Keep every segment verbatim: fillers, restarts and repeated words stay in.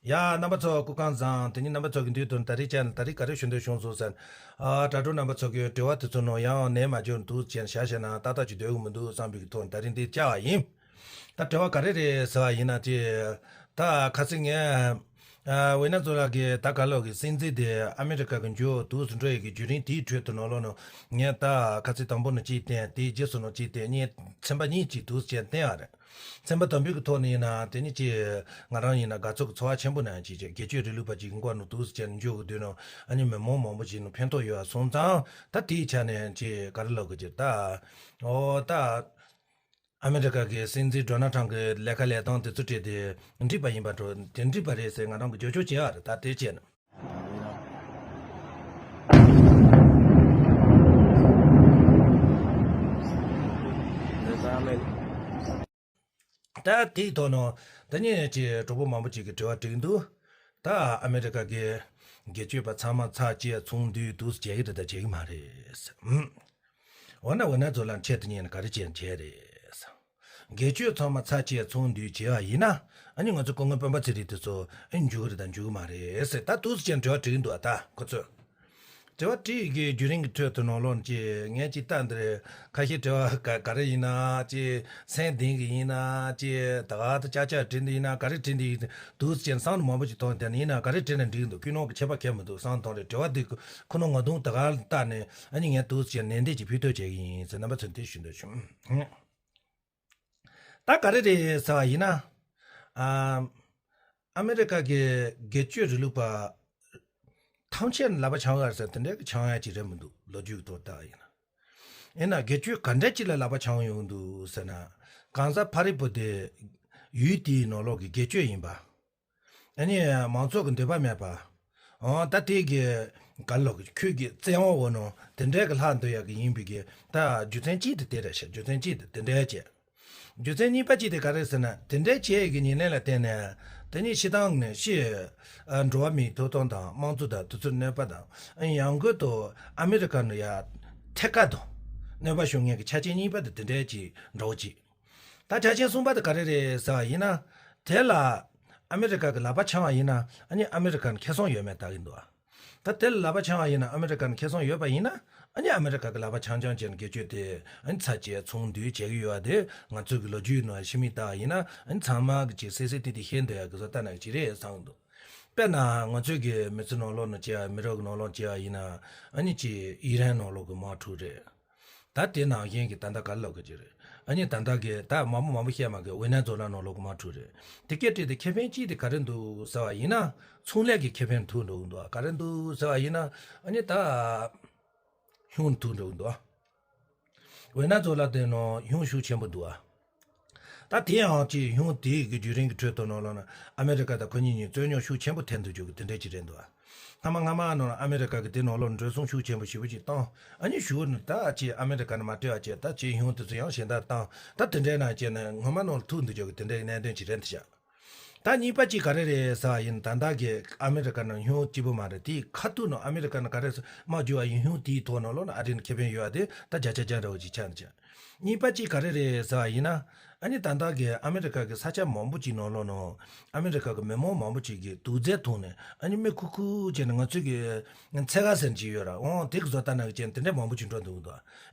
ཡ། རྣམ་པ་ཚོ་སྐུ་ཁམས་བཟང་། དེ་ནི་རྣམ་པ་ཚོ་གི་མདུན་དུ་ད་རེས་ཅན་ད་རེས་ག་རེ་ཞུ་འདོད་བྱུང་སོང་ཟེར། ཨ་དྲ་གྲོགས་རྣམ་པ་ཚོ་གི་དྲི་བ་དེ་ཚོ་ནང་ཡང་ནས་མ་འཇོན་འདུག་ཅན་བྱ་བྱས་ན་ཏག་ཏག་ཅིག་སྡོད་གི་མི་འདུག་བསམ་པའི་གི་ཐོག་ད་རེས་འདི་བཅར་བ་ཡིན། ད་དྲི་བ་ག་རེ་རེད་ཟེར་བ་ཡིན་ན་ཅི། ད་ཁ་སང་ངས་ཨ་ཝེ་ན་ཛོ་ལ་གི་ད་ག་ལོག་གི་སྲིད་འཛིན་དེ་ཨ་མེ་རི་ཀ་གི་འཇུ་འདུག་སུ་འགྲོ་ཡི་གི་བརྒྱུད་རིམ་དེའི་ཁྲོད་དུ་ནང་ལོགས་ནང་ངས་ད་ཁ་སང་དང་པོ་ནང་གཅིག་བསྟན། དེའི་རྗེས་སུ་ནང་གཅིག་བསྟན། གཉིས་ཚན་པ་གཉིས་ཅིག་འདུག་ཅན་བསྟན་ཡ་རེད། ཚན་པ་དང་པོའི་གི་ཐོག་ནས་ཡིན་ན་དེ་ནི་ཅི། ང་རང་ཡིན་ན་དགའ་ཚོར་གི་ཚོར་བ་ཆེན་པོ་ནང་ཅི་ཅི་སྒེར་གཅོད་རིང་ལུགས་པ་ཅིག་མགོ་ནས་འདུག་ཅན་འཇུ་གི་དུས་ནང་ཨ་ནི་མི་མང་མང་པོ་ཅིག་ནང་ཕན་ཐོགས་ཡོད་པ་སོང་ཙང་ད་དེའི་ཆ་ནས་ཅི་ག་རེ་ལབ་གི་ཅི་ད། ཨོ་ད། ཨ་མེ་རི་ཀ་གི་སྲིད་འཛིན་ཌོ་ནལ་ཊམ་གི་ལས་ཀ་ལས་སྟངས་དེ་ཚོ་བྲིས་ཏེ་འགྲིག་པ་ཡིན་པ་འགྲོ་དེ་འགྲིག་པ་རེད་ཟེར་ང་རང་གི་བརྗོད་ཆོག་བྱེད་ཡ་རེད། ད་དེ་བྱས་ན། ད་དེའི་ཐོག་ནང་ད་ནི་ཅི་གྲོགས་པོ་མང་པོ་ཅིག་གིས་དྲི་བ་དྲིས་འདུག་ད་ཨ་མེ་རི་ཀ་གི་སྒེར་གཅོད་པ་ཚང་མ་ཚར་བཅད་ཚོང་འདུས་འདུག་བྱེད་ཀྱི་རེད་ད་བྱེད་ཀྱི་མ་རེད། འོ་ན་འོ་ན་ཛོ་ལ་ཆེད་དུ་ཉན་ན་ག་རེ་བྱས་བྱས་རེད། སྒེར་གཅོད་ཚང་མ་ཚར་བཅད་ཚོང་འདུས་བྱས་པ་ཡིན་ན་ཨ་ནི་ང་ཚོ་སྐུ་ངོ་སྤེན་པ་ཚེ་རིང་དེ་ཚོ་ཨ་ནི་འཇུ་གི་རེད་ད་འཇུ་གི་མ་རེད་ཟེར་ད་འདུག་སེ་བྱས་དྲི་བ་དྲིས་འདུག་ཨ་ད་ཁོ་ཚོས། དྲི་བ་དྲིས་ཀྱི་བརྒྱུད་རིམ་གྱི་ཁྲོད་དུ་ནང་ལོགས་ཀྱི་ངས་ཅིག་ལྟ་འདིར་ཁ་ཤས་དྲི་བ་ག་ག་རེ་ཡིན་ན་ཅིག་སེམས་གཏིང་གི་ཡིན་ན་ཅིག་ད་ག་ད་ཅག་ཅག་དྲིས་འདི་ཡིན་ན་ག་རེ་དྲིས་འདི་ཡིན་འདུག་སེ་བྱས་བསམ་བློ་མང་པོ་ཅིག་ཐོན་དེ་ནི་ཡིན་ན་ག་རེ་དྲིས་ན་འགྲིག་འདུག་ཀུན་སློང་གི་ཁྱད་པར་གང་ཡང་མི་འདུག་བསམ་ཐོག་རེད། དྲི་བ་འདི་ཁོ་ན་ང་དུང་ད་ག་ལྟ་ནས་ཨ་ནི་ངས་འདུག་སེ་ནན་ཏན་ཅིག་ཕུལ་ཐུབ་བྱེད་ཀྱི་ཡིན་ཟེར་རྣམ་པ་ཚོ་འདི་ཞུ་འདོད་བྱུང་། ད་ག་རེ་རེད་ཟེར་བ་ཡིན་ན། ཨ་ཨ་མེ་རི་ཀ་གི་སྒེར་གཅོད་རིང་ལུགས་པ་ཐམས་ཅད་ལག་པ་འཆང་ཡ་ཟེར་དེ་འདྲའི་འཆང་ཡ་ཅིག་རེད་མི་འདུག་ལོ་རྒྱུས་ཐོག་ལྟ་བ་ཡིན་ན། ཡིན་ན་སྒེར་གཅོད་ག་འདྲ་ཅིག་ལ་ལག་པ་འཆང་ཡོང་འདུག་ཟེར་ན། གང་ཟག་ཕ་རི་པོ་དེ་ཡུལ་དེའི་ནང་ལོགས་ཀྱི་སྒེར་གཅོད་ཡིན་པ། ཨ་ནི་མང་ཚོགས་ཀྱི་འདོད་པ་མེད་པ། འོ་ད་དེ་གི་ག་ལོག་གི་ཁྱོད་ཀྱི་བཙན་དབང་འོག་ནང་དེ་འདྲའི་གི་ལྷག་འདོད་ཡག་གི་ཡིན་པའི་གི་ད་རྒྱུ་མཚན་གཅིག་དེ་དེ་རེད་ཤག་རྒྱུ་མཚན་གཅིག་དེ་དེ་འདྲའི་བྱས། རྒྱུ་མཚན་གཉིས་པ་གཅིག་དེ་ག་རེ་ཟེར་ན་དེ་འདྲའི་བྱས་ཀྱི་ཉེར་ལེན་ལ་བརྟེན་ནས་དེ་ནི་སྤྱིར་བཏང་ནས་ཕྱི་འགྲོ་བ་མིའི་ཐོབ་ཐང་དང་དམངས་གཙོ་དང་དེ་ཚོར་གནོད་པ་དང་ཡང་སྒོས་དུ་ཨ་མེ་རི་ཀ་ནང་ཡ་ཐད་ཀར་དུ་གནོད་པ་བྱུང་མཁན་གྱི་ཆ་རྐྱེན་གཉིས་པ་དེ་དེ་འདྲའི་གཅིག་འདྲ་བོ་གཅིག་ད་ཆ་རྐྱེན་གསུམ་པ་དེ་ག་རེ་རེད་ཟེར་བ་ཡིན་ན། དེ་ལ་ཨ་མེ་རི་ཀ་གི་ལག་པ་འཆང་བ་ཡིན་ན་ཨ་ནི་ཨ་མེ་རི་ཀ་ནས་ཁེ་བཟང་ཡོད་མེད་ལྟ་གི་འདུག་ད་དེ་ལ་ལག་པ་འཆང་བ་ཡིན་ན་ཨ་མེ་རི་ཀ་ནས་ཁེ་བཟང་ཡོད་པ་ཡིན་ན་ཨ་ནི་ཨ་མེ་རི་ཀ་གི་ལག་པ་འཆང་འཆང་བྱས་ནས་སྒེར་གཅོད་དེ་ཨ་ནི་ཚར་བཅད་ཚོང་འདུས་བྱེད་ཀྱི་ཡོད་པ་དེ་ང་ཚོ་གི་ལོ་རྒྱུས་ནང་ཕྱི་མིག་ལྟ་བ་ཡིན་ན་ཨ་ནི་ཚང་མ་གི་ཅིག་གསལ་གསལ་ཏིག་ཏིག་ཤེས་འདོད་ཡ་གི་བཟོ་ལྟ་ན་གི་ཅིག་རེད་བསམ་གི་འདུག་དཔེར་ན་ང་ཚོའི་གི་མི་ཚེ་ནང་ལོགས་ནང་བྱས་པ་མི་རབས་ཀྱི་ནང་ལོགས་བྱས་པ་ཡིན་ན་ཨ་ནི་ཅིག་ཨི་རན་ནང་ལོགས་གི་དམག་འཁྲུག་རེད། ད་དེ་ནང་བཞིན་གྱི་ད་ལྟ་ག་རེ་ལབ་དགོས་ཀྱི་རེད། ཨ་ནི་ད་ལྟ་གི་ད་མང་པོ་མང་པོ་བཤད་མ་དགོས་ཝེ་ནེ་ཛོ་ལ་ནང་ལོགས་གི་དམག་འཁྲུག་རེད། དེ་སྐད་བྲིས་ཏེ་ཁེ་ཕན་ཅིག་དེ་ག་རེ་འདུག་ཟེར་བ་ཡིན་ན་ཚོང་ལས་ཀྱི་ཁེ་ཕན་ཐུག་འགྲོ་གི་འདུག་ག་རེ་འདུག་ཟེར་བ་ཡིན་ན་ཨ་ནི་ད་ཧུང་ཐུག་འགྲོ་གི་འདུག་ཝེ་ནེ་ཛོ་ལ་དེ་ནང་ཧུང་ཤུགས་ཆེན་པོ་འདུག་ད་དེ་ཡང་ཅིག་ཧུང་དེ་གི་བརྒྱུད་རིམ་གྱི་ཁྲོད་དུ་ནང་ལོགས་ན་ཨ་མེ་རི་ཀ་དང་ཁོ་གཉིས་གཉིས་རྩོད་རྙོག་ཤུགས་ཆེན་པོ་ཐེབས་འདུག་རྒྱུ་གི་དེ་འདྲ་ཅིག་རེད་འདུག་སྔ་མ་སྔ་མ་ནང་ཨ་མེ་རི་ཀ་གི་དེ་ནང་ལོགས་འགྲོ་སོང་ཤུགས་ཆེན་པོ་ཞེ་པོ་ཅིག་བཏང་། ཨ་ནི་གཞུག་ནས་ད་ཅིག་ཨ་མེ་རི་ཀ་ནས་མ་སྤྲད་པ་བྱས་ད་ཅིག་ཧུང་དེ་ཚོ་ཡང་གཞན་དག་བཏང་། ད་དེ་འདྲའི་ནང་བྱས་ནས་སྔོན་མ་ནང་ལ་ཐུག་འདུག་རྒྱུ་གི་དེ་འདྲའི་གནད་དོན་ཅིག་རེད་འདུག་ཤག་ད་གཉིས་པ་ཅིག་ག་རེ་རེད་ཟེར་བ་ཡིན་ད་ལྟ་གི་ཨ་མེ་རི་ཀ་ནང་ཧུང་སྐྱིད་པོ་མ་རེད། དེའི་ཁ་ཐུག་ནང་ཨ་མེ་རི་ཀ་ནང་ག་རེ་དམག་རྒྱུག་པ་ཡིན་ཧུང་དེའི་ཐོག་ནང་ལོགས་ན་ཨ་རི་ནས་ཁེ་ཕན་ཡོད་པ་དེ་ད་བརྒྱ་ཆ་བརྒྱ་འདྲ་བོ་ཅིག་ཆགས་འདུག་ཤག་གཉིས་པ་གཅིག་ག་རེ་རེད་ཟེར་བ་ཡིན་ན། ཨ་ནི་ད་ལྟ་གི་ཨ་མེ་རི་ཀ་གི་ས་ཆ་མང་པོ་ཅིག་ནང་ལོགས་ནང་ཨ་མེ་རི་ཀ་གི་མི་མང་མང་པོ་ཅིག་གིས་དུག་རྫས་འཐུང་ནས་ཨ་ནི་མིག་ཁུག་ཁུག་བྱས་ནས་ང་ཚོས་གི་ཚེ་ག་ཟེར་གྱི་ཡོད་ར། འོང་དེ་གི་བཟོ་ལྟ་ན་གི་ཅན་དེ་འདྲ་མང་པོ་ཅིག་འགྲོ་འདུག་འདུག་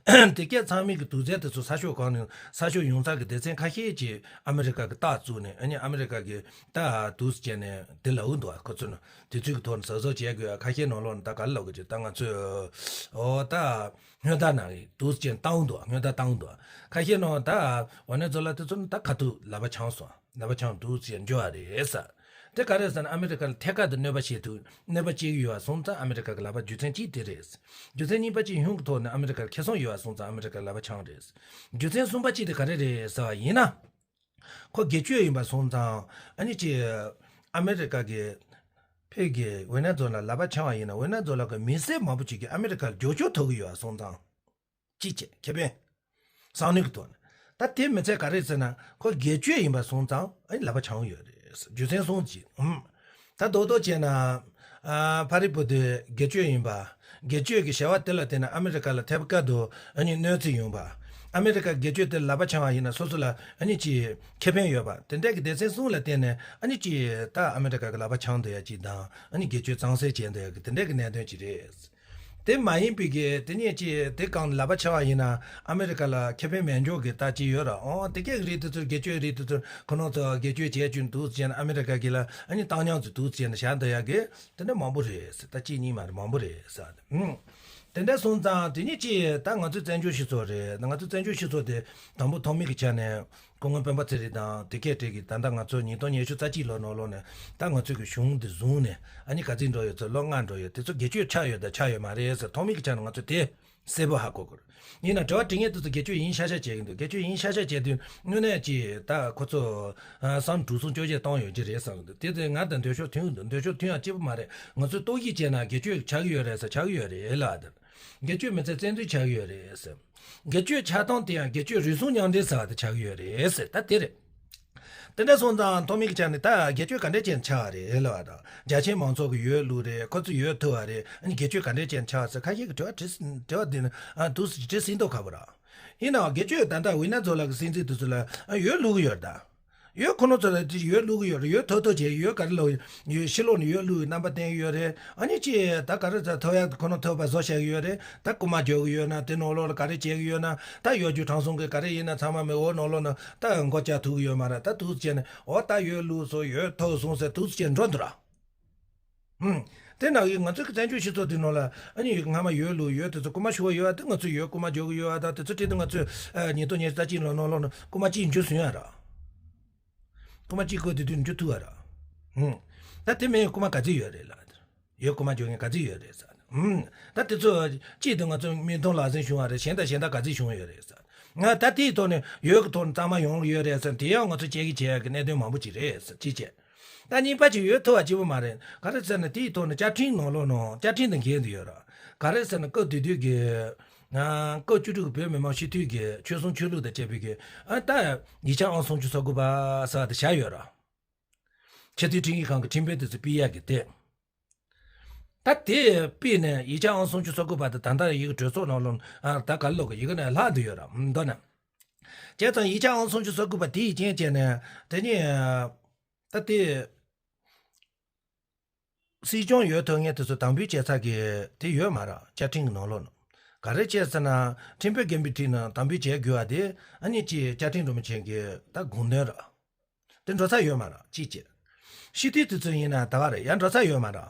དེ་སྐད་ཚང་མིག་གི་དུག་རྫས་དེ་ཚོ་ས་ཕྱོགས་གང་ནས་ས་ཕྱོགས་ཡོངས་རྫོགས་ཀྱི་སྡེ་ཚན་ཁ་ཤས་ཀྱིས་ཨ་མེ་རི་ཀ་གི་རྟགས་བཙུགས་ནས་ཨ་ནི་ཨ་མེ་རི་ཀ་གི་རྟགས་དུག་བྱས་ནས་དེ་ལབ་འདུག་ཁོ་ཚོ་ནི་དུས་ཚོད་ཀྱི་ཐོག་ནས་གཟབ་གཟབ་བྱེད་དགོས། ཁ་ཤས་ནང་ལོགས་ནས་ད་ག་ལ་ལབ་དགོས་ཀྱི་ད་ང་ཚོས་འོ་ད། སྔོན་བརྡ་གནང་གི་དུག་ཅན་བཏང་འདུག་སྔོན་བརྡ་བཏང་འདུག་ཁ་ཤས་ནང་ད་ཝེ་ནེ་ཛོ་ལ་དེ་ཚོ་ནི་ད་ཁ་ཐུག་ལག་པ་འཆང་སོང་། ལག་པ་འཆང་དུག་ཅན་འཇོ་བ་རེད་ས། དེ་ག་རེ་ཟེར་ན་ཨ་མེ་རི་ཀ་ལ་ཐད་ཀར་དུ་གནོད་པ་བྱེད་ཐུབ་གནོད་པ་སྐྱེལ་གི་ཡོད་པ་སོང་ཙང་ཨ་མེ་རི་ཀ་གི་ལག་པ་རྒྱུ་མཚན་གཅིག་དེ་རེད། རྒྱུ་མཚན་གཉིས་པ་གཅིག་ཧུང་གི་ཐོག་ནས་ཨ་མེ་རི་ཀར་ཁེ་བཟང་ཡོད་པ་སོང་ཙང་ཨ་མེ་རི་ཀ་ལག་པ་འཆང་རེད། རྒྱུ་མཚན་གསུམ་པ་གཅིག་དེ་ག་རེ་རེད་ཟེར་བ་ཡིན་ན། ཁོ་སྒེར་གཅོད་ཡིན་པ་སོང་ཙང་ཨ་ནི་ཅི། ཨ་མེ་རི་ཀ་གི་ཕེ་གི་ཝེ་ནེ་ཛོ་ལ་ལག་པ་འཆང་བ་ཡིན་ན་ཝེ་ནེ་ཛོ་ལ་གི་མི་སེར་མང་པོ་ཅིག་གིས་ཨ་མེ་རི་ཀར་རྒྱབ་སྐྱོར་ཐོབ་གི་ཡོད་པ་སོང་ཙང་། ཅི་བྱེད་ཁེ་ཕན། བསམ་བློའི་གི་ཐོག་ནས་ད་དེ་མི་ཚད་ག་རེ་ཟེར་ན་ཁོ་སྒེར་གཅོད་ཡིན་པ་སོང་ཙང་ཨ་ནི་ལག་པ་འཆང་གི་ཡོད་རེད། རྒྱུ་མཚན་སོང་ཅི་ཧུམ། ད་རྡོག་རྡོག་བྱས་ན། ཨ་ཕ་རི་པོ་དེ་སྒེར་གཅོད་ཡིན་པ། སྒེར་གཅོད་ཀྱི་བྱ་བ་དེ་ལ་བརྟེན་ནས་ཨ་མེ་རི་ཀ་ལ་ཐད་ཀར་དུ་ཨ་ནི་གནོད་འཚེ་ཡོང་པ། ཨ་མེ་རི་ཀ་སྒེར་གཅོད་དེ་ལག་པ་འཆང་བ་ཡིན་ན་སོ་སོ་ལ་ཨ་ནི་ཅིག་ཁེ་ཕན་ཡོད་པ་དེ་འདྲ་གི་སྡེ་ཚན་གསུམ་ལ་བརྟེན་ནས་ཨ་ནི་ཅིག་ད་ཨ་མེ་རི་ཀ་གི་ལག་པ་འཆང་བསྡད་ཡ་ཅིག་དང་ཨ་ནི་སྒེར་གཅོད་གཙང་སེལ་བྱས་བསྡད་ཡ་གི་དེ་འདྲ་གི་གནད་དོན་ཅིག་རེད། དེ་མ་ཡིན་པའི་གི་དེ་ནས་ཅིག་དེ་གང་ལག་པ་འཆང་བ་ཡིན་ན་ཨ་མེ་རི་ཀ་ལ་ཁེ་ཕན་མེད་འཇོག་གི་ད་ཅིག་ཡོད་ར། ཨོ་དེ་གས་རིགས་དེ་ཚོར་སྒེར་གཅོད་རིགས་དེ་ཚོར་ཁོ་རང་ཚོ་སྒེར་གཅོད་བྱས་བཅུག་འདུག་ཟེར་ནས་ཨ་མེ་རི་ཀ་གི་ལ་ཨ་ནི་བཏང་སྙོམས་ཚོ་འདུག་ཟེར་ནས་བཞག་བསྡད་ཡ་གི་དེ་འདྲ་མང་པོ་རེད་ཟེར། ད་གཅིག་གཉིས་མ་རེད་མང་པོ་རེད་ཟེར། ཨུམ། དེ་འདྲ་སོང་ཙང་དེ་ནས་ཅིག་ད་ང་ཚོའི་བཙན་བྱོལ་སྤྱི་ཚོགས་རེད། ང་ཚོའི་བཙན་བྱོལ་སྤྱི་ཚོགས་དེ་དང་པོ་ཐོག་མའི་གི་ཆ་ནས་སྐུ་ངོ་སྤེན་པ་ཚེ་རིང་དང་དེ་གས་དེ་གི་ད་ལྟ་ང་ཚོ་ཉིས་སྟོང་ཉི་ཤུ་རྩ་གཅིག་ལོ་ནང་ལོགས་ནས་ད་ང་ཚོའི་གི་གཞུང་འདི་བཟུང་ནས་ཨ་ནི་ག་ཚོད་འགྲོ་ཡོད་ཚོད་ལོ་ལྔ་འགྲོ་ཡོད་དེ་ཚོ་སྒེར་གཅོད་ཆགས་ཡོད་དང་ཆགས་ཡོད་མ་རེད་ཟེར། ཐོག་མའི་གི་ཆ་ནས་ང་ཚོ་དེ་གསལ་པོ་ཧ་གོ་དགོས། ཡིན་ན་དྲི་བ་དྲི་མཁན་དེ་ཚོ་སྒེར་གཅོད་ཡིན་ཤག་ཤག་བྱེད་ཀྱི་འདུག་སྒེར་གཅོད་ཡིན་ཤག་ཤག་བྱེད་དུས་དངོས་གནས་ཀྱི་ད་ཁོ་ཚོ་བསམ་དྲུག་གསུམ་བཅོ་བརྒྱད་བཏང་ཡོད་ཀྱི་རེད་བསམ་གྱི་འདུག་དེ་ཚོ་ང་དང་འདོད་ཕྱོགས་མཐུན་གྱི་འདུག་འདོད་ཕྱོགས་མཐུན་ཡང་གཅིག་པུ་མ་རེད། ང་ཚོས་རྟོག་ཞིབ་བྱས་ན་སྒེར་གཅོད་ཆགས་ཀྱི་ཡོད་རེད་ཟེར། ཆགས་ཀྱི་ཡོད་རེད་ལ་དེ། སྒེར་གཅོད་མི་ཚད་བཙན་འཛུལ་ཆགས་ཀྱི་ཡོད་རེད་ཟེར། སྒེར་གཅོད་ཆགས་སྟངས་དེ་ཡང་སྒེར་གཅོད་རུལ་སུངས་མཉམ་འབྲེལ་ཟེར་བ་དེ་ཆགས་ཀྱི་ཡོད་རེད་ཟེར། ད་དེ་རེད། དེ་འདྲ་སོང་ཙང་ཐོག་མའི་གི་ཆ་ནས་ད་སྒེར་གཅོད་ག་འདྲས་བྱས་ནས་ཆགས་པ་རེད་ལབ་པ་དང་རྒྱ་ཆེའི་མང་ཚོགས་ཀྱི་འོས་བླུགས་རེད། ཁོ་ཚོས་འོས་ཐོབ་པ་རེད། ཨ་ནི་སྒེར་གཅོད་ག་འདྲས་བྱས་ནས་ཆགས་པ་ཟེར་ཁ་ཤས་ཀྱི་དྲི་བ་དྲི་དྲི་བ་འདི་ནི་ཨ་འདུག་སེ་དྲི་སྲིད་མདོག་ཁ་པོ་ར། ཡིན་ནའང་སྒེར་གཅོད་ད་ལྟ་ཝི་ན་ཛོ་ལ་གི་སྲིད་འཛིན་དེ་ཚོ་ལ་ཨ་འོས་བླུགས་ཀྱི་ཡོད་རེད་ད། འོས་ཁོ་རང་ཚོ་ལ་དེ་འོས་བླུགས་ཀྱི་ཡོད་རེད། འོས་ཐོབ་ཐོབ་བྱས་འོས་ག་རེ་ལབ་ཡོད། ཕྱི་ལོགས་ནས་འོས་བླུགས་ཀྱི་རྣམ་པ་བསྟན་གྱི་ཡོད་རེད། ཨ་ནི་ཅི་ད་ག་རེ་ད་ཐོབ་ཡག་ཁོ་རང་ཐོབ་པ་བཟོ་བྱ་གི་ཡོད་རེད། ད་རྐུ་མ་རྒྱག་གི་ཡོད་ན་དེ་ནང་ལོགས་ལ་ག་རེ་བྱེད་གི་ཡོད་ན། ད་གཡོ་སྒྱུ་དྲང་སྲོང་གི་ག་རེ་ཡིན་ན་ཚང་མ་མི་འོས་ནང་ལོགས་ན་ད་མགོ་བཅག་ཐུབ་གི་ཡོད་མ་རེད། ད་འདུག་སེ་བྱས་ནས་འོ་ད་འོས་བླུགས་སོང་འོས་ཐོབ་སོང་ཟེར་འདུག་སེ་བྱས་འགྲོ་འདུག་ར། ཧུམ། དེ་ནང་བཞིན་ང་ཚོའི་གི་བཙན་བྱོལ་སྤྱི་ཚོགས་འདི་ནང་ལ་ཨ་ནི་སྔ་མ་འོས་བླུགས་འོས་དེ་ཚོ་རྐུ་མ་ཞུ་བ་ཡོད་པ་དེ་ང་ཚོས་འོས་རྐུ་མ་རྒྱག་གི་ཡོད་པ་དང་དེ་ཚོ་བྲིས་ཏེ་ང་ཚོས་ཨ་ཉིས་སྟོང་ཉི་ཤུ་རྩ་གཅིག་ལོ་ནང་ལོགས་ན་རྐུ་མ་གཅིག་འཇུ་སོང་ཡ་ར། རྐུ་མ་གཅིག་བཀོལ་དེ་དུས་འཇུ་ཐུབ་པ་ར། ཧུམ། ད་དེ་མིན་རྐུ་མ་ག་ཚོད་ཡོད་རེད་ལ། འོས་རྐུ་མ་རྒྱག་མཁན་ག་ཚོད་ཡོད་རེད་ཟེར། ཧུམ། ད་དེ་ཚོ་གཅིག་དེ་ང་ཚོ་མིག་མཐོང་ལག་ཟིན་བྱུང་བ་རེད། གཞན་དང་གཞན་དག་ག་ཚོད་བྱུང་ཡོད་རེད་ཟེར། ང་ད་དེའི་ཐོག་ནས་འོས་ཀྱི་ཐོག་ནས་གཙང་མ་ཡོང་གི་ཡོད་རེད་ཟེར། དེ་ཡང་ང་ཚོ་དཔྱད་ཀྱི་བྱེད་ཡག་གི་གནད་དོན་མང་པོ་ཅིག་རེད་ཟེར་གཅིག་བྱས། ད་གཉིས་པ་ཅིག་འོས་ཐོབ་པ་གཅིག་པུ་མ་རེད། ག་རེ་ཟེར་ན་དེའི་ཐོག་ནས་བཅའ་ཁྲིམས་ནང་ལོགས་ནང་བཅའ་ཁྲིམས་དང་འགལ་འདུག་ཡོད་ར། ག་རེ་ཟེར་ན་སྐབས་དེ་དུས་ཀྱི་ཨ་སྐབས་བཅུ་དྲུག་གི་བོད་མི་མང་སྤྱི་འཐུས་ཀྱི་ཆོལ་གསུམ་ཆོས་ལུགས་དང་བཅས་པའི་གི་ཨ་ད་ཡིག་ཆ་ཨང་སུམ་ཅུ་སོ་དགུ་པ་ཟེར་བ་དེ་བཞག་ཡོད་ར། ཆེས་མཐོའི་ཁྲིམས་ཞིབ་ཁང་གི་ཁྲིམས་དཔོན་དེ་ཚོ་ཕུད་ཡག་གི་དེ། ད་དེ་ཕུད་ནས་ཡིག་ཆ་ཨང་སུམ་ཅུ་སོ་དགུ་པ་དེ་ད་ལྟ་ཡི་གེ་གྲོས་ཚོགས་ནང་ལོགས་ཨ་ད་ག་ལོག་གི་ཡི་གེ་ནས་ལྷག་འདུག་ཡོད་ར་མདོར་ན། བྱས་ཙང་ཡིག་ཆ་ཨང་སུམ་ཅུ་སོ་དགུ་པ་དེ་ཡི་རྐྱེན་བྱས་ནས་དེ་ནས་ད་དེ། སྲིད་སྐྱོང་འོས་ཐོབ་མཁན་དེ་ཚོ་དམ་འབུལ་བྱེད་ས་གི་དེ་ཡོད་མ་རེད། བཅའ་ཁྲིམས་ཀྱི་ནང་ལོགས་ན། ག་རེ་བྱས་ཟེར་ན་ཁྲིམས་དཔོན་རྒན་པའི་ཁྲིམས་ནང་དམ་འབུལ་བྱེད་དགོས་པ་དེ་ཨ་ནི་ཅིག་བཅའ་ཁྲིམས་རིན་པོ་ཆེ་གི་ད་དགོངས་དོན་རེད། དེ་འགྲོ་ས་ཡོད་མ་རེད་གཅིག་བྱས། སྤྱི་འཐུས་དེ་ཚོ་ཡིན་ན་ད་ག་རེད་ཡང་འགྲོ་ས་ཡོད་མ་རེད།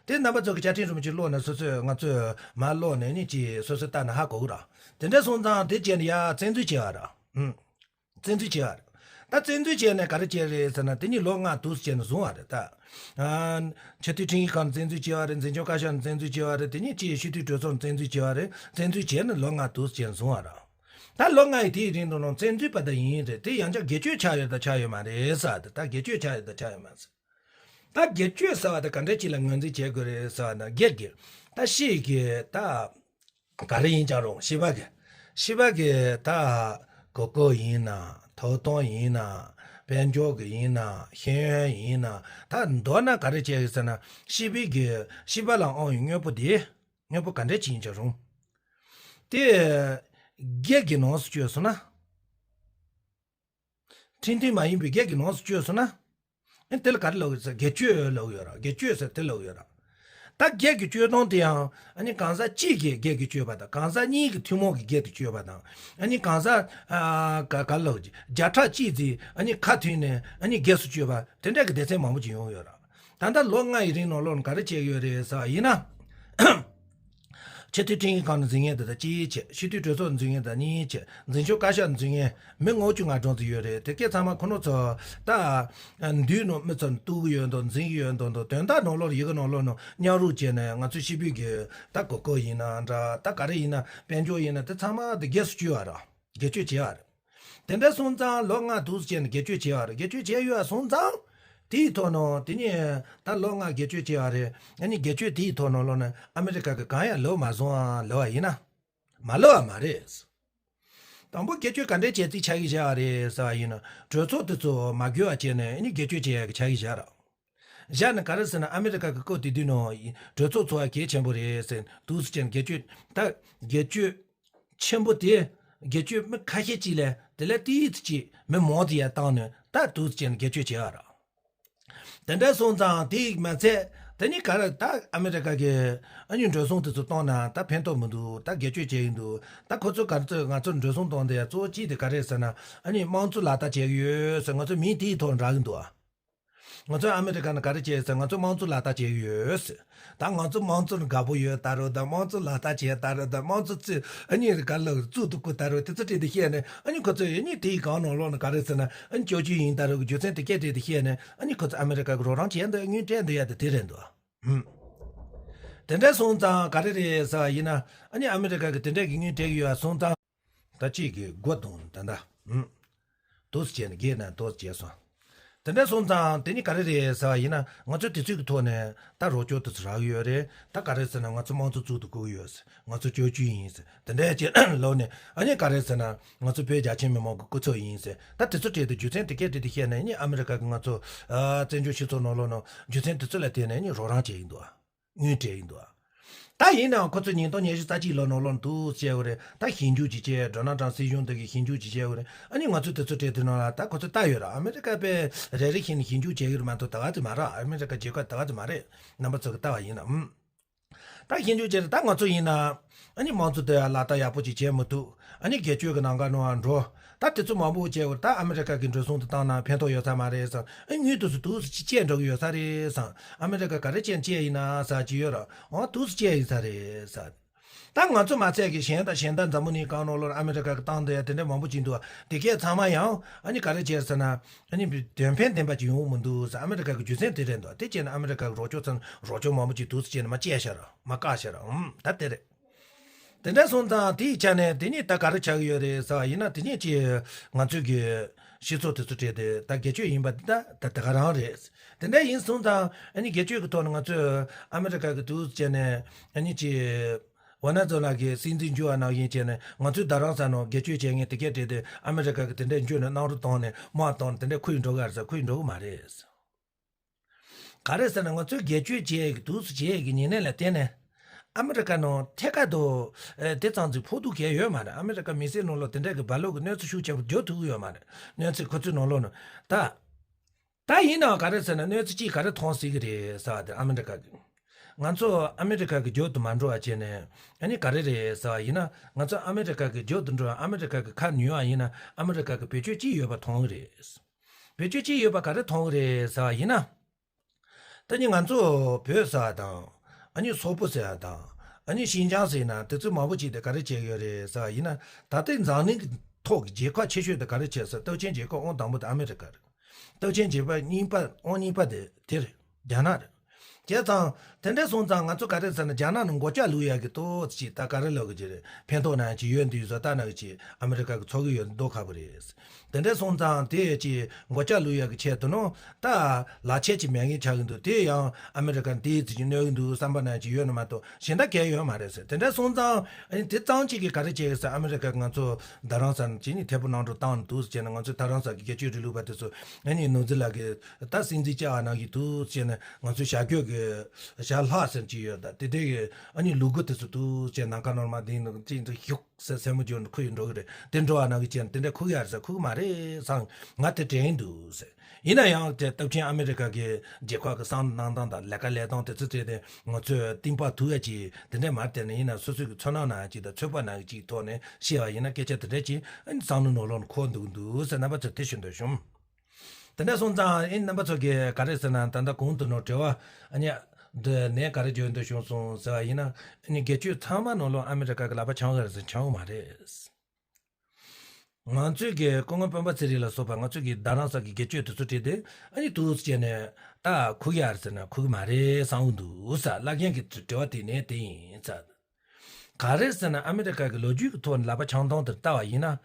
དེ་རྣམ་པ་ཚོ་གི་བཅའ་ཁྲིམས་རིན་པོ་ཆེ་ཀློག་ནས་སོ་སོས་ང་ཚོས་མར་ཀློག་ནས་ཨ་ནི་ཅིག་སོ་སོས་ལྟ་ན་ཧ་གོ་གི་རེད། དེ་འདྲ་སོང་ཙང་དེ་བྱས་ནས་ཡ་བཙན་འཛུལ་བྱས་པ་རེད། ཨུམ། བཙན་འཛུལ་བྱས་པ་རེད། ད་བཙན་འཛུལ་བྱས་ནས་ག་རེ་བྱས་རེད་ཟེར་ན་དེ་ནི་ལོ་ལྔ་འདུག་སེ་བྱས་ནས་བཟུང་བ་རེད་ད། ཨ། ཆེས་མཐོའི་ཁྲིམས་ཞིབ་ཁང་ནས་བཙན་འཛུལ་བྱས་པ་རེད། འཛིན་སྐྱོང་བཀའ་ཤག་ནས་བཙན་འཛུལ་བྱས་པ་རེད། དེ་ནས་ཅིག་སྤྱི་འཐུས་གྲོས་ཚོགས་ནས་བཙན་འཛུལ་བྱས་པ་རེད། བཙན་འཛུལ་བྱས་ནས་ལོ་ལྔ་འདུག་སེ་བྱས་ནས་བཟུང་བ་རེད། ད་ལོ་ལྔ་ཡི་དེའི་རིང་དུ་ནང་བཙན་འཛུལ་པ་ད་ཡིན་རེད། དེ་ཡང་བསྐྱར་སྒེར་གཅོད་ཆགས་ཡོད་ད་ཆགས་ཡོད་མ་རེད་ཟེར་ད། ད་སྒེར་གཅོད་ཆགས་ཡོད་ད་ཆགས་ཡོད་མ་རེད་ཟེར། ད་སྒེར་གཅོད་ཟེར་བ་དེ་ག་འདྲ་ཅིག་ལ་ངོས་འཛིན་བྱེད་དགོས་རེད་ཟེར་བ་ན་སྒེར་གྱི་ད་སྤྱི་གི་ད། ག་རེ་ཡིན་ཀྱང་རུང་སྤྱི་པ་གི། སྤྱི་པ་གི་ད་གོ་སྐབས་ཡིན་ན་ཐོབ་ཐང་ཡིན་ན་དཔལ་འབྱོར་གི་ཡིན་ན་ཤེས་ཡོན་ཡིན་ན་ད་མདོར་ན་ག་རེ་བྱས་ཡོད་ཟེར་ན་སྤྱི་པའི་གི་སྤྱི་པ་ལ་དབང་བའི་དངོས་པོ་དེ་དངོས་པོ་ག་འདྲ་ཅིག་ཡིན་ཀྱང་རུང་། དེ་སྒེར་གྱི་ནང་སུ་བཅོས་སོང་ན། ཁྲིམས་མཐུན་མ་ཡིན་པའི་སྒེར་གྱི་ནང་སུ་བཅོས་སོང་ན། ཨ་དེ་ལ་ག་རེ་ལབ་ཡོད་ཟེར་སྒེར་གཅོད་ལབ་ཡོད་ར། སྒེར་གཅོད་ཟེར་དེ་ལབ་ཡོད་ར། ད་སྒེར་གྱི་གཅོད་སྟངས་དེ་ཡང་ཨ་ནི་གང་ཟག་གཅིག་གིས་སྒེར་གྱི་གཅོད་པ་དང་གང་ཟག་གཉིས་ཀྱི་ཐུན་མོང་གི་སྒེར་དུ་གཅོད་པ་དང་ཨ་ནི་གང་ཟག་ཨ་ག་ག་ལབ་ཀྱི་བརྒྱ་ཕྲག་གཅིག་ཙམ་ཨ་ནི་ཁ་མཐུན་ནས་ཨ་ནི་སྒེར་སུ་གཅོད་པ་དེ་འདྲ་གི་སྡེ་ཚན་མང་པོ་ཅིག་ཡོང་ཡོད་ར། ད་ལྟ་ལོ་ལྔ་ཡི་རིང་ནང་ལོགས་ནས་ག་རེ་བྱས་ཡོད་རེད་ཟེར་བ་ཡིན་ན། ཆེས་མཐོའི་ཁྲིམས་ཞིབ་ཁང་ནས་འཛིན་མཁན་དེ་དག་གཅིག་བྱས། སྤྱི་འཐུས་གྲོས་ཚོགས་ནས་འཛིན་མཁན་དེ་གཉིས་བྱས། འཛིན་སྐྱོང་བཀའ་ཤག་ནས་འཛིན་མཁན་མི་ལྔ་བཅུ་ང་གྲངས་ཙམ་ཡོད་རེད། དེ་གས་ཚང་མ་ཁོ་རང་ཚོ་ད་འདུས་ནང་མི་ཚོ་གཏུག་གི་ཡོད་མདོག་འཛིན་གྱི་ཡོད་མདོག་མདོག་དོན་དག་ནང་ལོགས་ཡི་གེ་ནང་ལོགས་ནང་མཉམ་རུབ་བྱས་ནས་ང་ཚོའི་སྤྱི་པའི་གི་ད་གོ་སྐབས་ཡིན་ན་འདྲ་ད་ག་རེ་ཡིན་ན་དཔལ་འབྱོར་ཡིན་ན་དེ་ཚང་མ་དེ་སྒེར་སུ་བཅོས་པ་ར། སྒེར་གཅོད་བྱས་པ་ར། དེ་འདྲ་སོང་ཙང་ལོ་ལྔ་འདུག་སེ་བྱས་ནས་སྒེར་གཅོད་བྱས་པ་རེད། སྒེར་གཅོད་བྱས་ཡོད་པ་སོང་ཙང་དེའི་ཐོག་ནས་དེ་ནས་ད་ལོ་ལྔ་སྒེར་གཅོད་བྱས་པ་རེད། ཨ་ནི་སྒེར་གཅོད་དེའི་ཐོག་ནས་ལོག་ནས་ཨ་མི་རི་ཀ་གི་གང་ཡང་ལབ་མ་སོང་ཨ། ལབ་པ་ཡིན་ན་མ་ལབ་པ་མ་རེད། དང་པོ་སྒེར་གཅོད་ག་འདྲས་བྱས་རྩིས་ཆགས་ཀྱི་བཞག་པ་རེད་ཟེར་བ་ཡིན་ན་གྲོས་ཚོགས་དེ་ཚོ་མ་དགོས་པ་བྱས་ནས་ཨ་ནི་སྒེར་གཅོད་བྱས་ཡག་གི་ཆགས་ཀྱི་བཞག་ར། བཞག་ནས་ག་རེ་ཟེར་ན་ཨ་མི་རི་ཀ་གི་སྐབས་དེ་དུས་ནང་གྲོས་ཚོགས་ཚོགས་པ་གལ་ཆེན་པོ་རེད་ཟེར་འདུག་སེ་བྱས་ནས་སྒེར་གཅོད་ད་སྒེར་གཅོད་ཆེན་པོ་དེ་ སྒེར་གཅོད་མི་ཁ་ཤས་ཅིག་ལས་དེ་ལས་ཏིས་ཅིག་མི་མང་དུ་ཡར་བཏང་ནས་ད་འདུག་སེ་བྱས་ནས་སྒེར་གཅོད་བྱས་པ་རེད། དེ་འདྲ་སོང་ཙང་དེ་མ་ཚད་དེ་ནི་ག་རེ་ད་ཨ་མི་རི་ཀ་གི་ཨ་ནི་འགྲོ་སོང་དེ་ཚོ་བཏང་ན་ད་ཕན་ཐོགས་མི་འདུག་ད་སྒེར་གཅོད་བྱས་ཡིན་འདུག་ད་ཁོ་ཚོ་ག་རེ་ང་ཚོ་འགྲོ་སོང་བཏང་དེ་ཡ་གཙོ་བོ་གཅིག་དེ་ག་རེ་ཟེར་ན་ཨ་ནི་དམངས་གཙོ་ལག་བསྟར་བྱེད་ཀྱི་ཡོད་ཟེར་ང་ཚོ་མིང་དེའི་ཐོག་འདྲ་གི་འདུག་ང་ཚོ་ཨ་མི་རི་ཀ་ནས་ག་རེ་བྱས་ཟེར་ང་ཚོ་དམངས་གཙོ་ལག་བསྟར་བྱེད་ཀྱི་ཡོད་ཟེར། ད་ང་ཚོ་དམངས་གཙོ་ནས་དགའ་པོ་ཡོད་ད་རུང་ད་དམངས་གཙོ་ལག་བསྟར་བྱས་ད་རུང་ད་དམངས་གཙོ་ཚོས་ཨ་ནི་ག་ལ་བཙུགས་འདུག་གོ་ད་རུང་དེ་ཚོ་བྲིས་ཏེ་བཤད་ནས་ཨ་ནི་ཁོ་ཚོས་ཨ་ནི་དེའི་སྒང་ནང་ལོགས་ནས་ག་རེ་ཟེར་ན་ཨ་ནི་བཅོས་བཅོས་ཡིན་ད་རུང་རྒྱུ་མཚན་དེ་སྐད་བྲིས་ཏེ་བཤད་ནས་ཨ་ནི་ཁོ་ཚོ་ཨ་མི་རི་ཀ་གི་རོགས་རམ་བྱས་འདུག་དངུལ་སྤྲད་འདུག་ཡ་དེ་དེ་རེད་འདུག་ཧུམ། དེ་འདྲ་སོང་ཙང་ག་རེ་རེད་ཟེར་བ་ཡིན་ན་ཨ་ནི་ཨ་མི་རི་ཀ་གི་དེ་འདྲ་གི་དངུལ་སྤྲད་ཀྱི་ཡོད་པ་སོང་ཙང་། ད་གཅིག་གི་སྒོ་བརྡུང་ད་ད། ཨུམ། འདུག་སེ་བྱས་ནས་བརྒྱལ་ན་འདུག་སེ་བྱས་སོང་། དེ་འདྲ་སོང་ཙང་དེ་ནི་ག་རེ་རེད་ཟེར་བ་ཡིན་ན་ང་ཚོ་དུས་ཚོད་ཀྱི་ཐོག་ནས་ད་རོགས་སྐྱོར་དུ་རག་གི་ཡོད་རེད། ད་ག་རེ་ཟེར་ན་ང་ཚོ་དམངས་གཙོ་བཙུགས་འདུག་དགོས་ཀྱི་ཡོད་ཟེར། ང་ཚོ་བཅོས་བཅོས་ཡིན་ཟེར། དེ་འདྲ་བྱས་ལོག་ནས་ཨ་ནི་ག་རེ་ཟེར་ན་ང་ཚོ་བོད་རྒྱ་ཆེ་མི་མང་གི་སྐུ་ཚབ་ཡིན་ཟེར། ད་དེ་ཚོ་སྤྲད་དུ་རྒྱུ་མཚན་དེ་སྐད་བྲིས་ཏེ་བཤད་ནས་ཨ་ནི་ཨ་མི་རི་ཀ་གི་ང་ཚོ་ཨ་བཙན་བྱོལ་སྤྱི་ཚོགས་ནང་ལོགས་ནང་རྒྱུ་མཚན་དེ་ཚོ་ལ་བརྟེན་ནས་ཨ་ནི་རོགས་རམ་བྱས་ཡིན་འདུག་དངུལ་སྤྲད་ཡིན་འདུག་ད་ཡིན་ནའང་ཁོ་ཚོ་ཉིས་སྟོང་ཉི་ཤུ་རྩ་གཅིག་ལོ་ནང་ལོགས་འདུག་བྱས་ཡོད་རེད། ད་ཞིབ་འཇུག་ཅིག་བྱས་ཌོ་ནལ་ཊམ་སྲིད་གཞུང་དེ་གིས་ཞིབ་འཇུག་ཅིག་བྱས་ཡོད་རེད། ཨ་ནི་ང་ཚོ་དེ་ཚོ་སྤྲད་དུས་ནང་ལ་ད་ཁོ་ཚོ་ལྟ་ཡོད་ར། ཨ་མི་རི་ཀ་པས་རེ་རེ་བཞིན་ཞིབ་འཇུག་བྱས་ཡོད་རེད་མ་གཏོགས་ད་ག་ཚོད་མ་རེད། ཨ་མི་རི་ཀ་རྒྱལ་ཁབ་ད་ག་ཚོད་མ་རེད། རྣམ་པ་ཚོ་གིས་ལྟ་བ་ཡིན་ན་ཨུམ། ད་ཞིབ་འཇུག་བྱས་རེད། ད་ང་ཚོ་ཡིན་ན་ཨ་ནི་དམངས་གཙོ་དེ་ལག་བསྟར་ཡག་པོ་ཅིག་བྱས་མི་ཐུབ། ཨ་ནི་སྒེར་གཅོད་ཀྱི་ནང་ག་ནང་འགྲོ། ད་དེ་ཚོ་མང་པོ་བྱས་པར་ད་ཨ་མི་རི་ཀ་གི་འགྲོ་སོང་དེ་བཏང་ན་ཕན་ཐོགས་ཡོད་ས་མ་རེད་བསམ། ཨ་དངུལ་དེ་ཚོ་འདུག་སེ་ཅིག་བཅད་འགྲོ་གི་ཡོད་ས་རེད་བསམ། ཨ་མི་རི་ཀ་ག་རེ་བྱས་བཅད་ཡིན་ན་ཟེར་གྱི་ཡོད་ར། འོ་འདུག་སེ་བཅད་ཡིན་ས་རེད་ཟེར། ད་ང་ཚོ་མ་ཚད་ཀྱི་གཞན་དང་གཞན་དང་འཛམ་བུ་གླིང་སྒང་ནང་ལོགས་ཨ་མི་རི་ཀ་གི་བཏང་འདི་ཡ་དེ་འདྲ་མང་པོ་ཅིག་འདུག་དེ་གས་ཚང་མ་ཡང་ཨ་ནི་ག་རེ་བྱས་ཟེར་ན་ཨ་ནི་དོན་ཕན་ལྡན་པ་ཅིག་ཡོང་མི་འདུག་ཟེར། ཨ་མི་རི་ཀ་གི་རྒྱུ་མཚན་དེ་རེད་འདུག་དེ་བྱས་ན་ཨ་མི་རི་ཀ་གི་རོགས་སྐྱོར་ཚང་རོགས་སྐྱོར་མང་པོ་ཅིག་འདུག་སེ་བྱས་ནས་མར་བཅད་ཤག་ར་མར་བཀག་ཤག་ར། ཨུམ་ད་དེ་རེད། དེ་འདྲ་སོང་ཙང་དེའི་ཆ་ནས་དེ་ནི་ད་ག་རེ་ཆགས་ཀྱི་ཡོད་རེད་ཟེར་བ་ཡིན་ན་དེ་ནས་ཅི་ང་ཚོའི་གི་སྤྱི་ཚོགས་དེ་ཚོ་སྤྲད་དེ་ད་སྒེར་གཅོད་ཡིན་པ་འདི་ད་ད་ད་ག་རང་རེད། དེ་འདྲ་ཡིན་སོང་ཙང་ཨ་ནི་སྒེར་གཅོད་ཀྱི་ཐོག་ནས་ང་ཚོས་ཨ་མི་རི་ཀ་གི་དུས་བྱས་ནས་ཨ་ནི་ཅི་ཝ་ན་ཛོ་ལ་གི་སྲིད་འཛིན་འཇུ་བ་ནང་བཞིན་བྱས་ནས་ང་ཚོའི་རྡ་རམ་ས་ནང་སྒེར་གཅོད་བྱེད་མཁན་དེ་གས་སྤྲད་དེ་ཨ་མི་རི་ཀ་གི་དེ་འདྲ་འཇུ་ནས་གནམ་གྲུ་བཏང་ནས་དམག་བཏང་ནས་དེ་འདྲ་ཁུར་འགྲོ་གི་ཨ་རེད་ཟེར། ཁུར་འགྲོ་གི་མ་རེད། ག་རེ་ཟེར་ན་ང་ཚོས་སྒེར་གཅོད་བྱེད་ཀྱི་འདུག་སེ་བྱེད་ཀྱི་ཉེ་གནས་ལ་བརྟེན་ནས་ཨ་མི་རི་ཀ་ནང་ཐད་ཀར་དུ་ཨེ་དེ་ཙམ་ཅིག་ཕོག་ཐུག་གལ་ཡོད་མ་རེད། ཨ་མི་རི་ཀ་མི་སེར་ནང་ལོགས་དེ་འདྲ་གི་རྦ་ལོག་གི་གནོད་འཚེ་ཤུགས་ཆེན་པོ་བརྒྱབ་ཐུབ་ཀྱི་ཡོད་མ་རེད། གནོད་འཚེ་ཁོ་ཚོའི་ནང་ལོགས་ནས་ད། ད་ཡིན་ནའང་ག་རེ་ཟེར་ན་གནོད་འཚེ་གཅིག་ག་རེ་ཐོན་སྲིད་ཀྱི་རེད་ཟེར་བ་དེ་ཨ་མི་རི་ཀ་གི། ང་ཚོ་ཨ་མི་རི་ཀ་གི་རྒྱབ་ཏུ་མ་འགྲོ་བ་བྱས་ནས་ཨ་ནི་ག་རེ་རེད་ཟེར་བ་ཡིན་ན་ང་ཚོ་ཨ་མི་རི་ཀ་གི་རྒྱབ་ཏུ་འགྲོ་ཨ་མི་རི་ཀ་གི་ཁ་ཉོ་བ་ཡིན་ན་ཨ་མི་རི་ཀ་གི་བེད་སྤྱོད་ཅིག་ཡོད་པ་མཐོང་གི་རེད། བེད་སྤྱོད་ཅིག་ཡོད་པ་ག་རེ་མཐོང་གི་རེད་ཟེར་བ་ཡིན་ན། ད་ནི་ང་ཚོ་བོད་ཟེར་བ་དང་། ཨ་ནི་སོག་པོ་ཟེར་བ་དང་། ཨ་ནི་ཤིན་ཅང་ཟེར་ན་དེ་ཚོ་མང་པོ་ཅིག་དེ་ག་རེ་བྱེད་ཀྱི་ཡོད་རེད་ཟེར་བ་ཡིན་ན། ད་ལྟའི་འཛམ་གླིང་གི་ཐོག་གི་རྒྱལ་ཁབ་ཆེ་ཤོས་དེ་ག་རེ་བྱེད་ཟེར་སྟོབས་ཆེན་རྒྱལ་ཁབ་ཨང་དང་པོ་དེ་ཨ་མི་རི་ཀ་རེད། སྟོབས་ཆེན་རྒྱལ་ཁབ་གཉིས་པ་ཨང་གཉིས་པ་དེ་དེ་རེད། རྒྱ་ནག་རེད། བྱས་ཙང་དེ་འདྲ་སོང་ཙང་ང་ཚོ་ག་རེ་ཟེར་ན་རྒྱ་ནག་ནང་མགོ་ལྕགས་བླུག་ཡག་གི་ཏོག་ཙམ་ད་ག་རེ་ལབ་དགོས་ཀྱི་རེད། ཕན་ཐོགས་ནང་ཅིག་ཡོད་འདུག་བཟོ་ལྟ་ནང་ཅིག་ཨ་མི་རི་ཀ་གི་ཚོགས་ཀྱི་ཡོད་མདོག་ཁ་པོ་རེད། དེ་འདྲ་སོང་ཙང་དེ་ཅིག་མགོ་ལྕགས་བླུག་ཡག་གི་ཆེད་དུ་ནོ་ད་ལག་ཆས་ཅིག་མེད་མཁན་ཆགས་ཀྱི་འདུག་དེ་ཡང་ཨ་མི་རི་ཀ་འདིའི་ཙི་ཅིག་གནོད་ཀྱི་འདུག་བསམ་པ་ནང་ཅིག་ཡོད་ནི་མ་གཏོགས་གཞན་དག་གལ་ཡོད་མ་རེད་ཟེར། དེ་འདྲ་སོང་ཙང་ཨ་ནི་དེ་ཙམ་ཅིག་གིས་ག་རེ་བྱེད་ཀྱི་ཟེར། ཨ་མི་རི་ཀ་ང་ཚོ་རྡ་རམ་ས་ནས་ཅིག་ནི་ཐད་པོ་གནམ་གྲུ་བཏང་ནས་འདུག་ཟེར་ནས་ང་ཚོའི་རྡ་རམ་ས་གི་སྒེར་གཅོད་རིང་ལུགས་པ་དེ་ཚོ་ཨ་ནི་ནུབ་ཛི་ལ་གི་ད་སྲིད་འཛིན་བཅའ་བ་ནང་བཞིན་འདུག་ཟེར་ནས་ང་ཚོའི་བྱ་སྤྱོད་ཀྱི་ཞྭ་ལྷག་ཟེར་གྱི་ཡོད། ད་དེ་དེ་གི་ཨ་ནི་ལུ་གུ་དེ་ཚོ་འདུག་ཟེར་ནམ་མཁའ་ནང་མར་ལྡིང་ནས་ཅིག་འདུག་ཞུགས་ཟེར་སེན་མོ་བརྗོད་ནས་ཁུར་ཡི་འགྲོ་གི་རེད། དེ་འགྲོ་བ་ནང་གི་ཅན་དེ་འདྲ་ཁུག་ཡ་རེད་ཟེར། ཁུག་མ་རེད་བསམ། ང་དེ་དྲན་འདུག་ཟེར། ཡིན་ན་ཡང་དེ་སྟོབས་ཆེན་ཨ་མི་རི་ཀ་གི་རྒྱལ་ཁབ་ཀྱི་བསམ་བློ་གནང་སྟངས་དང་ལས་ཀ་ལས་སྟངས་དེ་ཚོ་བལྟས་ཏེ་ང་ཚོས་གཏིང་དཔག་ཐུབ་ཡ་ཅིག་དེ་འདྲ་མ་བལྟས་ན་ཡིན་ན་སོ་སོའི་གི་ཚོར་སྣང་ནང་ཅིག་དང་ཚོད་དཔག་ནང་གི་ཅིག་ཐོག་ནས་བཤད་པ་ཡིན་ན་སྐད་ཆ་དེ་འདྲ་ཅིག་བསམ་བློ་ནང་ལོགས་ནས་འཁོར་འདུག་འདུག་ཟེར་རྣམ་པ་ཚོ་དེ་ཞུ་འདོད་བྱུང་། དེ་འདྲ་སོང་ཙང་ཨེ་རྣམ་པ་ཚོ་གིས་ག་རེ་ཟེར་ན་ད་ལྟ་གོང་དུ་ནོར་དྲི་བ་ཨ་ནི་འདི་ནས་ག་རེ་བརྗོད་འདོད་བྱུང་སོང་ཟེར་བ་ཡིན་ན་ཨ་ནི་སྒེར་གཅོད་ཚང་མ་ནང་ལོགས་ཨ་མི་རི་ཀ་གི་ལག་པ་འཆང་གི་རེད་ཟེར་འཆང་གི་མ་རེད། ང་ཚོས་ཀྱི་སྐུ་ངོ་སྤེན་པ་ཚེ་རིང་ལ་སོགས་པ་ང་ཚོས་ཀྱི་རྡ་རམ་ས་གི་སྒེར་གཅོད་དེ་ཚོ་བྲིས་ཏེ་ཨ་ནི་འདུག་སེ་བྱས་ནས་ད་ཁུག་ཡ་རེད་ཟེར་ན་ཁུག་གི་མ་རེད་བསམ་གི་འདུག་ཟེར། བླ་རྒན་གྱི་དྲི་བ་དེ་ནས་དེ་ཡིན་ཟེར། ག་རེ་ཟེར་ན་ཨ་མི་རི་ཀ་གི་ལོ་རྒྱུས་ཀྱི་ཐོག་ནས་ལག་པ་འཆང་སྟངས་དེར་ལྟ་བ་ཡིན་ན།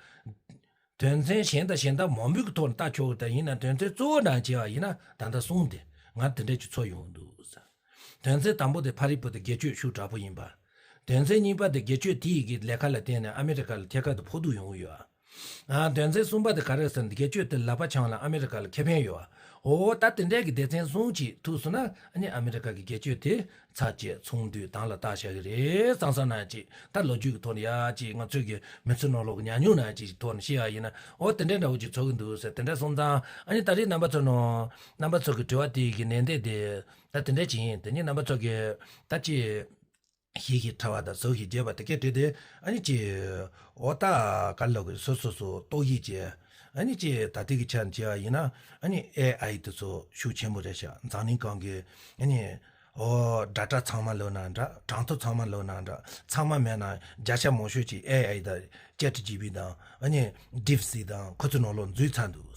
དོན་ཚན་གཞན་དང་གཞན་དག་མང་པོའི་གི་ཐོག་ནས་ལྟ་ཆོག་གི་ད་ཡིན་ན་དོན་ཚན་གཙོ་བོ་འདྲ་བྱས་པ་ཡིན་ན་ད་ལྟ་གསུམ་དེ་ང་དེ་འདྲ་ཅིག་ཚོར་ཡོང་གི་འདུག་ཟེར། དོན་ཚན་དང་པོ་དེ་ཕ་རི་བུ་དེ་སྒེར་གཅོད་ཤུགས་དྲག་པོ་ཡིན་པ། དོན་ཚན་གཉིས་པ་དེ་སྒེར་གཅོད་དེ་ཡི་གི་ལས་ཀ་ལ་བརྟེན་ནས་ཨ་མི་རི་ཀ་ལ་ཐད་ཀར་དུ་ཕོག་ཐུག་ཡོང་གི་ཡོད། ཨ། དོན་ཚན་གསུམ་པ་དེ་ག་རེ་ཟེར་ན། སྒེར་གཅོད་དེ་ལག་པ་འཆང་ལ་ཨ་མི་རི་ཀ་ལ་ཁེ་ཕན་ཡོད་པ། འོ་ད་དེ་འདྲའི་གི་སྡེ་ཚན་གསུམ་ཅིག་ཐུག་སོང་ན། ཨ་ནི་ཨ་མི་རི་ཀ་གི་སྒེར་གཅོད་དེ་ཚར་བཅད་ཚོང་དུས་དང་ལ་བཏགས་བཞག་གི་རེད་བསམ་བསམ་ན་ཅིག་ད་ལོ་རྒྱུས་ཀྱི་ཐོག་ནས་ཡ་ཅིག་ང་ཚོའི་གི་མི་ཚེ་ནང་ལོགས་ཀྱི་ཉམས་མྱོང་ནང་ཅིག་ཐོག་ནས་བཤད་ཡ་ཡིན་ན། འོ་དེ་འདྲའི་འདྲ་བོ་ཅིག་ཚོར་གི་འདུག་ཟེར། དེ་འདྲ་སོང་ཙང་ཨ་ནི་ད་རེས་རྣམ་པ་ཚོ་ནང་རྣམ་པ་ཚོ་གི་དྲི་བ་དེ་གི་ནན་ཏན་དེ་ད་དེ་འདྲ་ཅིག་ཡིན། དེ་ནི་རྣམ་པ་ཚོ་གི་ད་ཅིག་གཞས་ཤིག་ཕྲ་བ་དང་གཟུགས་ཤིག་རྒྱས་པ་དེ་སྐད་བྲིས་ཏེ། ཨ་ནི་ཅིག་འོ་ད་ག་ལོག་གི་སོ་སོ་སོ་རྟོག་ཞིབ་བྱས། ཨ་ནི་ཅིག་ད་ལྟའི་གི་ཆ་ནས་བྱས་པ་ཡིན་ན། ཨ་ནི་ཨེ་ཨའི་དེ་ཚོ་ཤུགས་ཆེན་པོ་རེད་ཤག་འཛམ་གླིང་སྒང་གི་ཨ་ནི་འོ་སྒྲ་གྲགས་ཚང་མ་ལབ་ན་འདྲ། གྲངས་ཐོ་ཚང་མ་ལབ་ན་འདྲ། ཚང་མ་མེད་ན་བརྒྱ་ཆ་མང་ཤོས་ཅིག་ཨེ་ཨའི་དང་ཅེ་ཊི་ཇི་པི་དང་ཨ་ནི་ཌིབ་སིག་དང་ཁོ་ཚོའི་ནང་ལོགས་འཛུལ་ཚར་འདུག་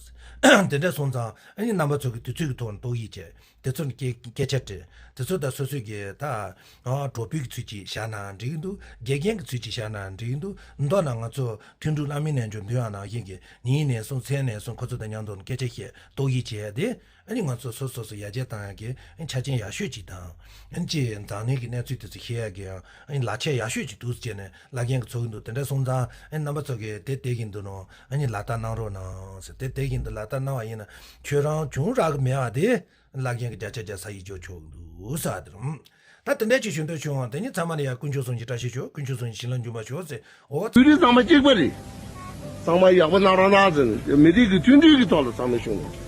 དེ་འདྲ་སོང་ཙང་ཨ་ནི་རྣམ་པ་ཚོ་གི་དུས་ཚོད་ཀྱི་ཐོག་ནས་རྟོག་ཞིབ་བྱས། དེ་ཚོ་ནི་སྐད་སྐད་ཆ་དྲིས། དེ་ཚོ་ད་སོ་སོའི་གི་ད་ཨ་གྲོགས་པོའི་གི་ཚུལ་གྱིས་བཞག་ན་འགྲིག་གི་འདུག་དགེ་རྒན་གྱི་ཚུལ་གྱིས་བཞག་ན་འགྲིག་གི་འདུག་མདོར་ན་ང་ཚོ་མཐུན་གྲོགས་བླ་མའི་རྣལ་འབྱོར་འདོན་ཡག་ནང་བཞིན་གྱི་ཉིན་ནས་བཟུང་མཚན་ནས་བཟུང་ཁོ་ཚོ་དང་མཉམ་དུ་སྐད་ཆ་བཤད། རྟོག་ཞིབ་བྱས་ཏེ། ཨ་ནི་ང་ཚོ་སོ་སོ་སོ་ཡར་རྒྱས་བཏང་ཡག་གི་ཨ་ནི་ཆ་རྐྱེན་ཡག་ཤོས་ཅིག་དང་། ཨ་ནི་ཅིག་འཛམ་གླིང་གི་གནས་ཚུལ་དེ་ཚོ་ཤེས་ཡག་གི་ཡང་ཨ་ནི་ལག་ཆ་ཡག་ཤོས་ཅིག་འདུག་ཟེར་ནས་ལབ་མཁན་གྱི་ཚོར་གྱི་འདུག་དེ་འདྲ་སོང་ཙང་ཨ་ནི་རྣམ་པ་ཚོ་གིས་དེ་དེ་བཞིན་དུ་ནང་ཨ་ནི་ལག་བསྟར་གནང་རོགས་གནང་ཟེར། དེ་དེ་བཞིན་དུ་ལག་བསྟར་གནང་བ་ཡིན་ན་ཁྱོད་རང་བྱུང་རག་གི་མེད་པ་དེ། བླ་རྒན་གྱི་བརྒྱ་ཆ་བརྒྱ་ས་ཡིས་འཇོག་ཆོག་གི་འདུག་ས་དེ་རུ། ད་དེ་འདྲ་ཅིག་ཞུ་འདོད་བྱུང་བ་དེ་ནི་ཚང་མ་ལ་ཡ་དཀོན་མཆོག་གསུམ་གྱི་བཀྲ་ཤིས་ཤོག་དཀོན་མཆོག་གསུམ་གྱི་བྱིན་རླབས་འབྱུང་བར་ཤོག་ཟེར། འོ། བོད་རིགས་ཚང་མ་གཅིག་པ་རེད། ཚང་མ་ཡག་པོ་གནང་རོགས་གནང་ཟེར་ནས་མི་རིགས་ཀྱི་མཐུན་སྒྲིལ་གྱི་ཐོག་ལ་ཚང་མས་བྱུང་བ།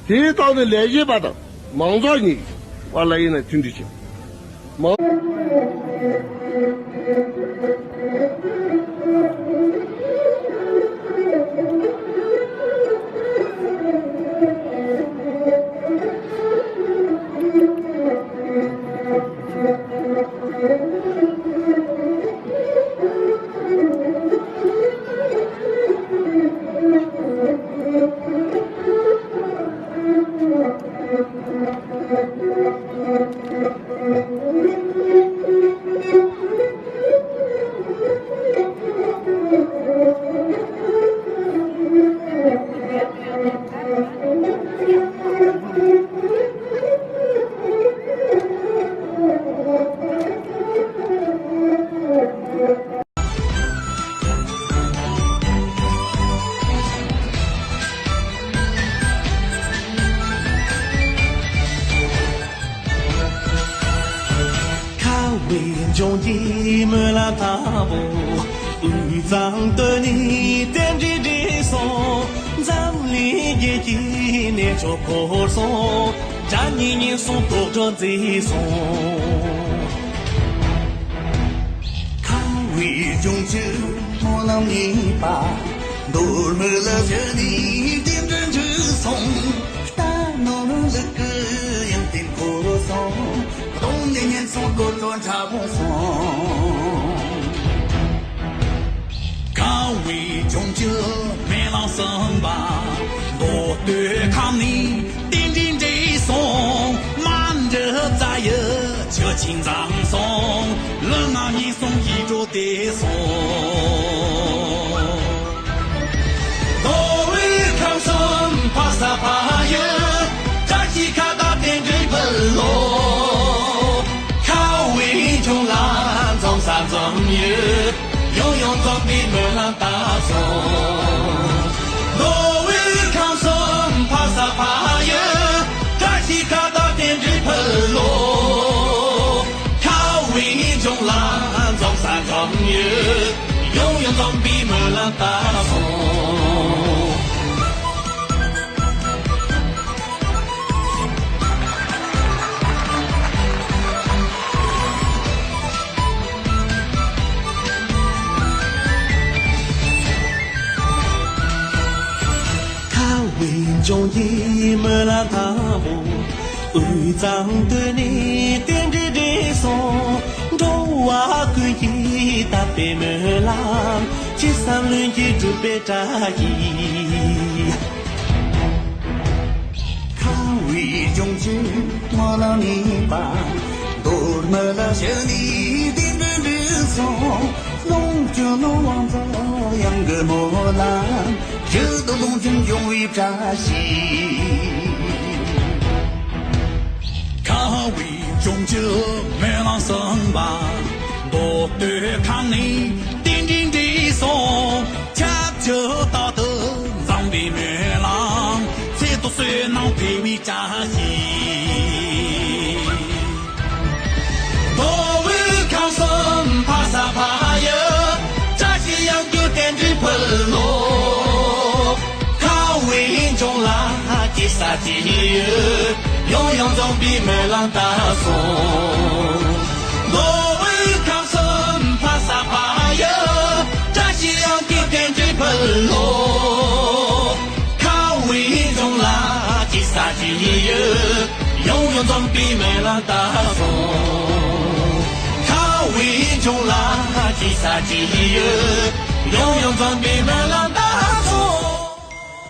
དེའི་ཐོག་ནས་ལས་བྱེད་པ་དང་མང་ཚོགས་གཉིས་བར་ལ་ཡིན་ན་མཐུན་སྒྲིལ་བྱེད། མང་ཁ་བའི་ལྗོངས་ཀྱི་སྨོན་ལམ་དང་པོ། དབུས་གཙང་སྟོད་ནས་རྟེན་འབྲེལ་འགྲིག་སོང་། འཛམ་གླིང་རྒྱལ་གྱི་གནས་མཆོག་འཁོར་སོང་། དགྲ་གཉེན་ཉེན་སོང་དོག་སྒྲོན་མཛེས་སོང་། ཁ་བའི་ལྗོངས་ཀྱི་སྨོན་ལམ་ཡིན་པ། མདོ་སྨད་ལ་བཞུགས་ནས་རྟེན་འབྲེལ་འགྲིག་སོང་། རྟ་ནོར་ལུག་གི་ཡོན་ཏན་འཁོར་སོང་། གདོང་ནས་ཉེན་སོང་དོག་སྒྲོན་འཁྲབ་སོང་། ཁ་བའི་ལྗོངས་ཀྱི་སྨོན་ལམ་གསུམ་པ། མདོ་སྟོད་ཁམས་ནས་རྟེན་འབྲེལ་འགྲིག་སོང་། མ་འདྲི་རྩ་ཡི་ཆུ་ཆེན་འཛོམས་སོང་། ལུས་ངག་ཉེན་སོང་ཡིད་འགྲོ་བདེ་སོང་། མདོ་དབུས་ཁམས་གསུམ་འཕགས་ས་འཕགས་ཡུལ། བཀྲ་ཤིས་ཁ་བརྡ་རྟེན་འབྲེལ་འཕུར་ལོ། ཁ་བའི་ལྗོངས་ལ་འཛོམས་ས་འཛོམས་ཡུལ། ཡང་ཡང་འཛོམས་པའི་སྨོན་ལམ་བཏབ་སོང་། མདོ་དབུས་ཁམས་གསུམ་འཕགས་ས་འཕགས་ཡུལ། བཀྲ་ཤིས་ཁ་བརྡ་རྟེན་འབྲེལ་འཕུར་ལོ། ཁ་བའི་ལྗོངས་ལ་འཛོམས་ས་འཛོམས་ཡུལ། ཡང་ཡང་འཛོམས་པའི་སྨོན་ལམ་བཏབ་སོང་། ཁ་བའི་ལྗོངས་ཀྱི་སྨོན་ལམ་དང་པོ། དབུས་གཙང་སྟོད་ནས་རྟེན་འབྲེལ་འགྲིག་སོང་། འགྲོ་བ་ཀུན་གྱི་དད་པའི་སྨོན་ལམ། ཅི་བསམ་ལྷུན་གྱིས་འགྲུབ་པའི་བཀྲ་ཤིས། ཁ་བའི་ལྗོངས་ཀྱི་སྨོན་ལམ་ཡིན་པ། མདོ་སྨད་ལ་བཞུགས་ནས་རྟེན་འབྲེལ་འགྲིག་སོང་། ལོངས་སྤྱོད་ནོར་དབང་འཛོམས་གཡང་གི་སྨོན་ལམ། ཡུལ་དུ་ལོངས་སྤྱོད་འབྱུང་བའི་བཀྲ་ཤིས། ཁ་བའི་ལྗོངས་ཀྱི་སྨོན་ལམ་གསུམ་པ། མདོ་སྟོད་ཁམས་ནས་རྟེན་འབྲེལ་འགྲིག་ ཇི་ལྟར་དུ་འཛོམས་པའི་སྨོན་ལམ། ཚེ་ཐུགས་བསོད་ནམས་འཕེལ་བའི་བཀྲ་ཤིས། མདོ་དབུས་ཁམས་གསུམ་འཕགས་ས་ཕ་ཡུལ། བཀྲ་ཤིས་ཡང་རྒྱུ་རྟེན་འབྲེལ་ཕུལ་ལོ། ཁམས་དབུས་ལྗོངས་ལ་ཅི་ཟེར་ཅི་ཡོད། ཡང་ཡང་འཛོམས་པའི་སྨོན་ལམ་བཏབ་སོང་། མདོ་དབུས་ཁམས་གསུམ་འཕགས་ས་ཕ་ཡུལ། བཀྲ་ཤིས་ཡང་རྒྱུ་རྟེན་འབྲེལ་ཕུལ་ལོ། ཁམས་དབུས་ལྗོངས་ལ་ཅི་ཟེར་ཅི་ཡོད། ཡང་ཡང་འཛོམས་པའི་སྨོན་ལམ་བཏབ་སོང་། ཁམས་དབུས་ལྗོངས་ལ་ཅི་ཟེར་ཅི་ཡོད། ཡང་ཡང་འཛོམས་པའི་སྨོན་ལམ་བཏབ་